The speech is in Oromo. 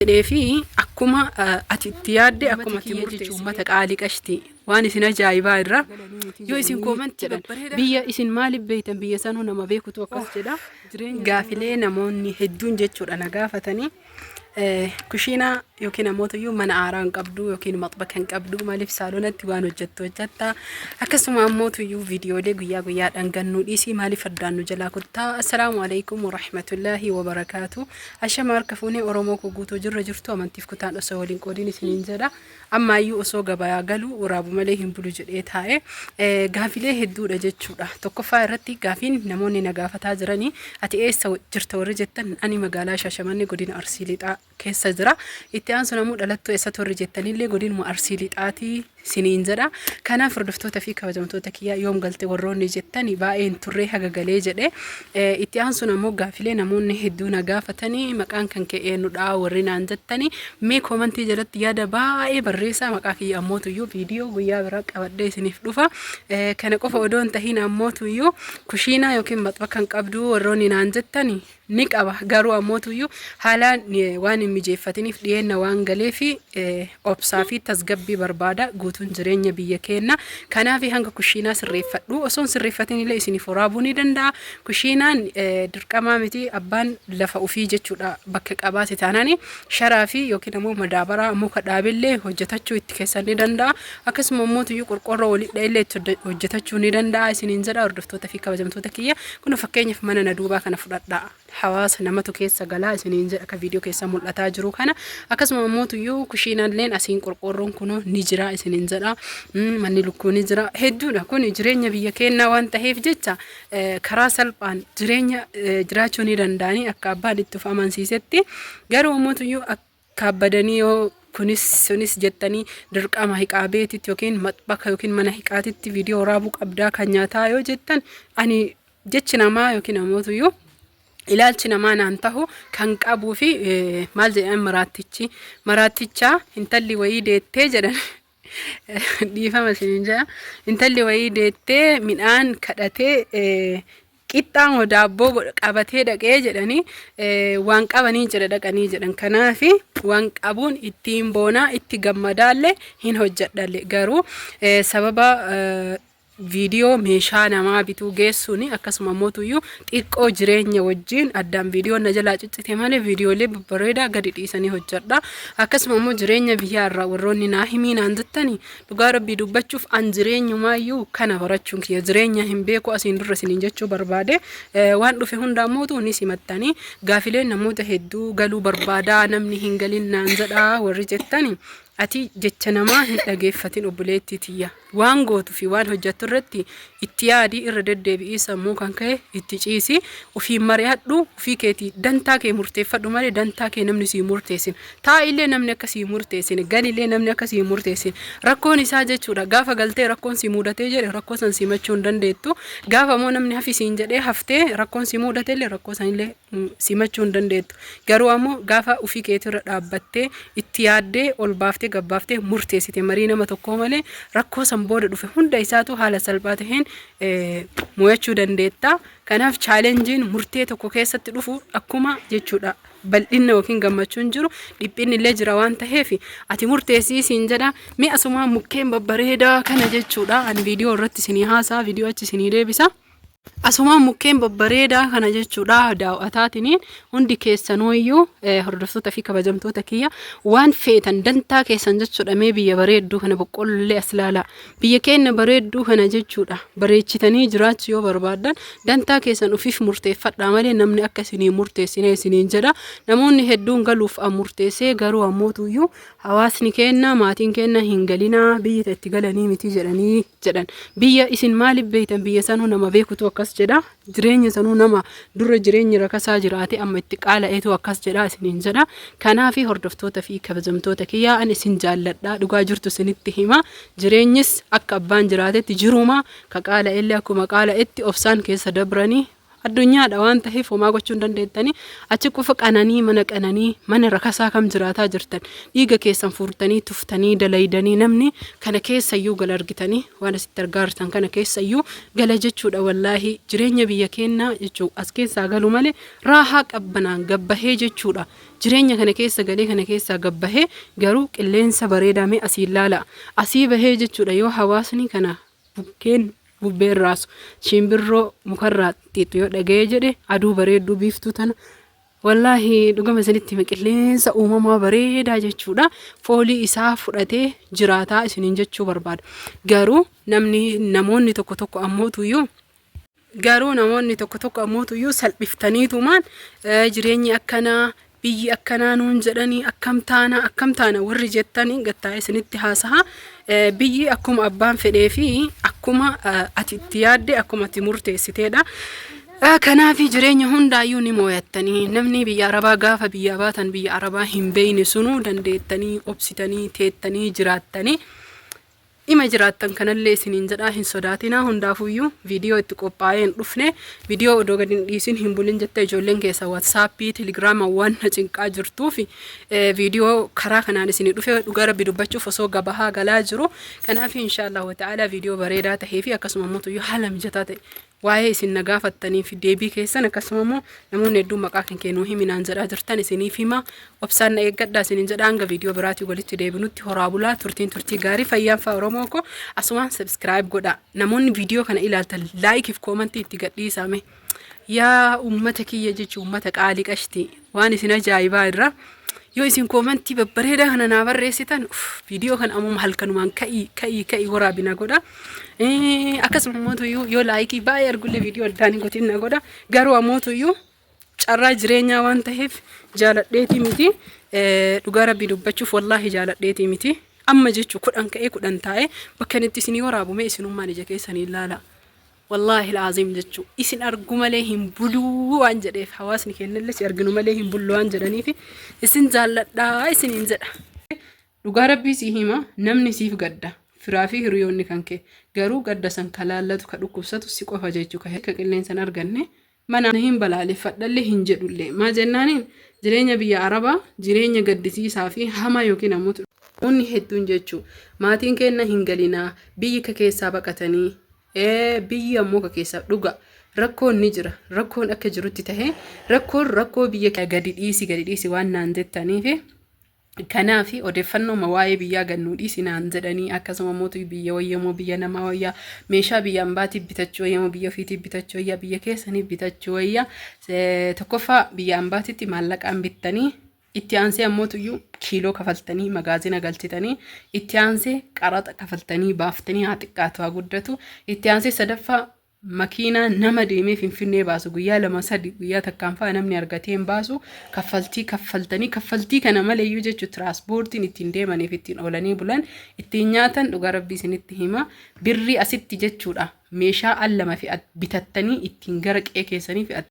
Jedhee fi akkuma ati itti yaadde akkuma ati murteessite uummata qaalii qashti waan isin ajaa'ibaa irra yoo isin koomanti jedhan biyya isin maaliif beektan biyya sanuu nama beekutu akkas jedha. Gaafilee namoonni hedduun jechuudha na gaafatanii kushiinaa yookiin ammoo mana aaraa hin qabdu yookiin maxbaka hin qabdu, maaliif saalonatti waan hojjettu hojjetta, akkasuma ammoo tuyyuu viidiyoolee guyyaa guyyaadhaan gannuu dhiisii maaliif addaan nu jalaa kuttaa? Assalaamu alaikum warahmatullaahi wabarakaatu. Ashama, harka fuunee Oromoo koo guutuu jirra jirtu, amantiif kutaan osoo waliin qoodiin isiniin jedha. Ammaayyuu osoo gabayaa galu waraabu malee hin bulu jedhee taa'e. Gaafilee hedduudha jechuudha. Tokkoffaa irratti gaafiin namoonni na gaafataa jiranii, ati eessa jirta warri jettan, ani magaalaa Shaashamannee, godina Arsii Lixaa keessa jira. Itti aansuun ammoo dhalattuu eessatti warri jettanillee godinuma Arsii Lixaatii siniin jedha. Kanaaf hordoftoota fi kabajamtoota kiyyaa, yoom galte warroonni jettani, baay'een turree haga galee jedhe. Itti aansuun ammoo gaafilee namoonni hedduu na gaafatanii, maqaan kan kee eenyudha warri naan jettani, mee koomantii jalatti yaada baay'ee barreessaa. Maqaa kiyya ammootuyyuu viidiyoo guyyaa biraa qabadhee isiniif dhufa. Kana qofa odoo hin tahin ammootuyyuu kushiinaa yookiin maxbaka kan qabdu warroonni naan jettani, ni qaba, garuu ammootuyyuu haalaan waan hin mijeeffatiniif dhiyeenna waan galeef obsaa fi tasgabbii barbaada guutuun jireenya biyya keenna. Kanaaf hanga kushiinaa sirreeffadhu osoo hin sirreeffatin illee isiniif waraabuu ni danda'a. Kushiinaan dirqamaa miti, abbaan lafa ofii jechuudha bakka qabaate taanaan sharaa fi yookiin ammoo madaabaraa muka dhaabillee hojjetachuu itti keessan ni danda'a. Akkasuma ammootuyyuu qorqoorroo walii dha'illee itti hojjetachuu ni danda'a isiniin jedha. Hordoftoota fi kabajamtoota kiyya, kun fakkeenyaaf mana na duubaa kana fudhadhaa, hawaasa namatu keessa galaa isiniin jedha, akka viidiyoo keessa mul'ataa jiru kana. Akkasuma ammootuyyuu kushiinalleen asiin qorqoorroon kun ni jira isiniin jedha. Manni lukkuu ni jira, hedduudha. Kun jireenya biyya keenyaa waan ta'eef jecha karaa salphaan jireenya jiraachuu ni danda'anii akka abbaan itti of amansiisetti. Garuu ammootuyyuu kaabbadanii yoo kunis sunis jettanii dirqama hiqaa beetitti yookiin maxbaka yookiin mana hiqaatitti viidiyoo waraabuu qabdaa kan nyaataa yoo jettan, ani jechi namaa yookiin ammootuyyuu ilaalchi namaa naan tahu kan qabuu fi maal jedhan, maraattichi maraattichaa intalli wayii deettee jedhan, dhiifama isiniin jedha, intalli wayii deettee midhaan kadhatee qixxaa moo daabboo qabatee dhaqee jedhanii, waan qabanii jedha dhaqanii jedhan. Kanaaf waan qabuun ittiin boonaa itti gammadaallee hin hojjedhalle, garuu sababa viidiyoo meeshaa namaa bituu geessuun akkasuma mootuyyuu xiqqoo jireenya wajjin addaan viidiyoon na jalaa ciccite malee viidiyoolee babbareedaa gadi dhiisanii hojjedha. Akkasuma immoo jireenya biyyaa irraa warroonni naa himii naan jettanii, dhugaa Rabbii dubbachuuf an jireenyumaayyuu kana barachuun kiyya jireenya hin beeku asiin dura isiniin jechuu barbaade. Waan dhufe hundaa mootu ni simattanii. Gaafileen namoota hedduu galuu barbaadaa namni hin galin naan jedhaa warri jettani, ati jecha namaa hin dhageeffatin obboleettii tiyya. Waan gootu fi waan hojjettu irratti itti yaadi, irra deddeebi'ii sammuu kan ka'e itti ciisi, ofiin mari'adhu, ofii keetii dantaa kee murteeffadhu malee dantaa kee namni sii murteessin. Taa'illee namni akka sii murteessin, galillee namni akka sii murteessin. Rakkoon isaa jechuudha gaafa galtee rakkoon si mudatee jedhe rakkoo san simachuu hin dandeettu. Gaafa immoo namni hafi siin jedhee haftee rakkoon si mudate illee rakkoo sanillee simachuu hin dandeettu. Garuu ammoo gaafa ofii keetirra dhaabbattee itti yaaddee ol baaftee gabbaaftee murteessite marii nama tokkoo malee rakkoo san booda dhufe hunda isaatu haala salphaa taheen mo'achuu dandeetta. Kanaaf chaalenjiin murtee tokko keessatti dhufu akkuma jechuudha bal'inna yookiin gammachuun jiru dhiphinni illee jira waan taheef ati murteessii siin jedha. Mee asumaa mukkeen babbareedaa kana jechuudha ani viidiyoo irratti isinii haasaa, viidiyoo achi isinii deebisa. Asumaan mukkeen babbareedaa kana jechuudha daawwataatiniin hundi keessanuuyyuu, hordoftoota fi kabajamtoota kiyya, waan feetan dantaa keessan jechuudha. Mee biyya bareedduu kana, boqqollollee as ilaalaa, biyya keenya bareedduu kana jechuudha bareechitanii jiraachuu yoo barbaaddan dantaa keessan ofiif murteeffadhaa malee namni akka isinii murteessine isiniin jedha. Namoonni hedduun galuuf murteessee, garuu ammootuyyuu hawaasni keenya, maatiin keenya hin galinaa, biyyi itti galanii miti jedhanii jedhan. Biyya isin maaliif beektan biyya sanuu nama beekutu akkas jedha. Jireenya sanuu nama dura jireenya rakasaa jiraate amma itti qaala'eetu akkas jedha isiniin jedha. Kanaaf hordoftoota fi kabajamtoota kiyyaa, ani isin jaalladha, dhugaa jirtu isinitti hima. Jireenyis akka abbaan jiraatetti jiruma, ka qaala'ellee akkuma qaala'etti obsaan keessa dabranii. Addunyaadha waan ta'eef homaa gochuu hin dandeettanii. Achi qofa qananii, mana qananii, mana rakasaa kam jiraataa jirtan, dhiiga keessan fuurtanii tuftanii dalaydanii namni kana keessayyuu gala argitanii, waan asitti argaa jirtan kana keessayyuu gala jechuudha. Wallaahi jireenya biyya keenyaa jechuu as keessaa galu malee raahaa qabbanaan gabbahee jechuudha. Jireenya kana keessa galee kana keessaa gabbahee garuu qilleensa bareedaa mee asii ilaala. Asii bahee jechuudha yoo hawaasni kana bukkeen bubbeen raasu shimbirroo mukarraa xiixxu yoo dhaga'ee jedhe, aduu bareedduu biiftuu tana, wallaahi dhugama isinitti hima, qilleensa uumamaa bareedaa jechuudha. Foolii isaa fudhatee jiraataa isiniin jechuu barbaada. Garuu namni namoonni tokko tokko ammootuyyuu garuu namoonni tokko tokko ammootuyyuu salphiftaniitumaan jireenyi akkanaa, biyyi akkanaa nuun jedhanii, akkam taana, akkam taana warri jettanii gattaa'ee isinitti haasaha. Biyyi akkuma abbaan fedhee fi akkuma ati itti yaadde, akkuma ati murteessiteedha. Kanaaf jireenya hundaayyuu ni mooyattanii. Namni biyya arabaa gaafa biyya baatan biyya arabaa hin beeyne sunuu dandeettanii obsitanii teettanii jiraattanii ima jiraattan. Kanallee isiniin jedhaa, hin sodaatinaa. Hundaafuyyuu viidiyoo itti qophaa'ee hin dhufne. Viidiyoo odoo gadi hin dhiisin hin bulin jette ijoolleen keessa WhatsAppii, Telegrama waan na cinqaa jirtuuf viidiyoo karaa kanaan isinii dhufe. Dhugaa Rabbi dubbachuuf osoo gabahaa galaa jiru. Kanaaf inshaallah wa ta'ala viidiyoo bareedaa tahee fi akkasuma immoo haala mijataa ta'e waa'ee isin na gaafattanii fi deebii keessan, akkasuma immoo namoonni hedduun maqaa kan kennuu himinaan jedhaa jirtan isiniif hima. Obsaan na eeggadhaa isiniin jedha. Hanga viidiyoo biraatii walitti deebinutti horaa bulaa, turtiin turtii gaarii, fayyaan fa'a. Oromoo ko, asumaan subscribe godha. Namoonni viidiyoo kana ilaaltan like fi commentii itti gadhiisame. Yaa ummata kiyya jechuun ummata qaalii qashtii, waan isin ajaa'ibaa irraa yoo isin commentii babbareedaa kana naa barreessitan, viidiyoo kana ammuma halkanumaan ka'ii ka'ii ka'ii waraabi na godha. Akkasuma ammoo yoo likeii baay'ee argullee viidiyoo addaan hin kutin na godha. Garuu ammoo carraa jireenyaa waan ta'eef jaaladheetii miti. Dhugaa Rabbii dubbachuuf wallaahi jaaladheetii miti. Amma jechuu 10 ka'ee 10 taa'ee bakka inni isinii waraabume isinummaan ija keessanii ilaala. Wallaahi laazim jechuu isin argu malee hin buluu waan jedheef, hawaasni kennallee si arginu malee hin bullu waan jedhaniif isin jaalladhaa isiniin jedha. Dhugaa Rabbii si hima, namni siif gadda. Firaa fi hiriyoonni kan kee garuu gadda san ka laallatu, ka dhukkubsatu si qofa jechuu. Ka qilleensan arganne mana hin balaaleffadhallee hin jedhullee. Maa jennaaniin jireenya biyya arabaa jireenya gaddisiisaa fi hamaa yookiin ammoo namoonni hedduun jechuu maatiin kenna hin galinaa, biyyi ka keessaa baqatanii, biyyi ammoo ka keessaa dhuga rakkoon ni jira. Rakkoon akka jirutti tahee rakkoon rakkoo biyya gadi dhiisi gadi dhiisi waan naan jettaniifi. Kanaaf odeeffannoo waa'ee biyyaa gannuu dhiisi naan jedhanii, akkasuma mootu biyya wayyamoo biyya namaa wayyaa, meeshaa biyya ambaatiif bitachuu wayyamoo biyya ofiitiif bitachuu wayyaa, biyya keessaniif bitachuu wayyaa. Tokkoffaa biyya ambaatitti maallaqaan bittanii, itti aansee ammoo tuyyuu kiiloo kafaltanii magaazina galchitanii, itti aansee qaraxa kafaltanii baaftanii, haa xiqqaatu haa guddatu, itti aansee sadaffaa makiinaa nama deemee Finfinnee baasu guyyaa 2 3 guyyaa takkaan fa'a namni argatee hin baasu. Kaffaltii kaffaltanii, kaffaltii kana maleeyyuu jechuun tiraanspoortiin ittiin deemaniif, ittiin oolanii bulan, ittiin nyaatan, dhugaa Rabbii isinitti hima, birrii asitti jechuudha meeshaa al lama fi bitattanii ittiin gara qe'ee keessanii fe'attan.